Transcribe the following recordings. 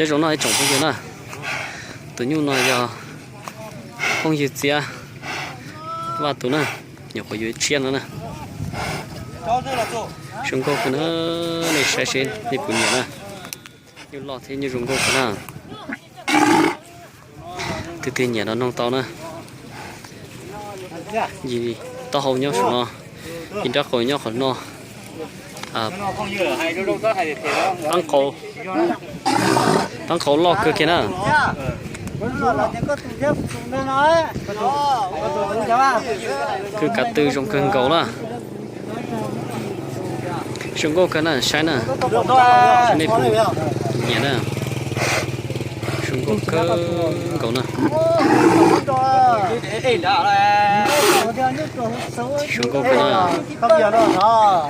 Nyob zoo no ib tsoom phooj ywg na, tus nyuj no yog phooj ywg Txiab Vaj tus na, nyuam qhuav yuav tshiab no na. Zoo nkauj kawg na, nej saib seb nej puas nyiam na. Nyuj loj thiab nyuj zoo nkauj kawg na. Twg twg nyiam no noog tau na. Yim taub hau nyob saum no, yim nrab qaum nyob qhov no. Qaub qau, qaub qau loj kawg kiag na. Kwv kav tw zoo kawg nkaus na. Zoo nkauj kawg na, saib na, nej puas nyiam na. Zoo nkauj kawg nkaus na. Zoo nkauj kawg na. Zoo nkauj kawg nkaus.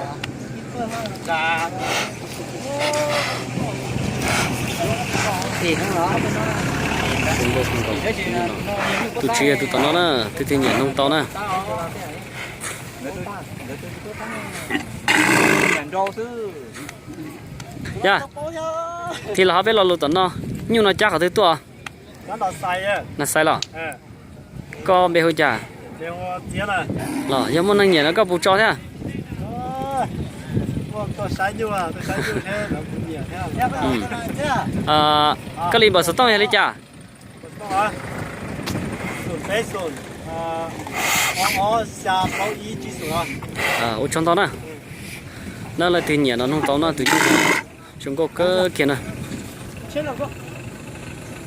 Tus tswv yog tus tom no na, twg twg nyiam noog tau na. Yog, thim los ho peb lo lus tom no, nyuj no cab qhov twg tuaj? Na Xais los? Koj npe hu cas? Los yog muaj neeg nyiam no koj puas tso thiab? Koj li npawb xov tooj yog li cas? Ua tsaug ntau na. Na leej twg nyiam no noog tau na, tus nyuj zoo nkauj kawg kiag na.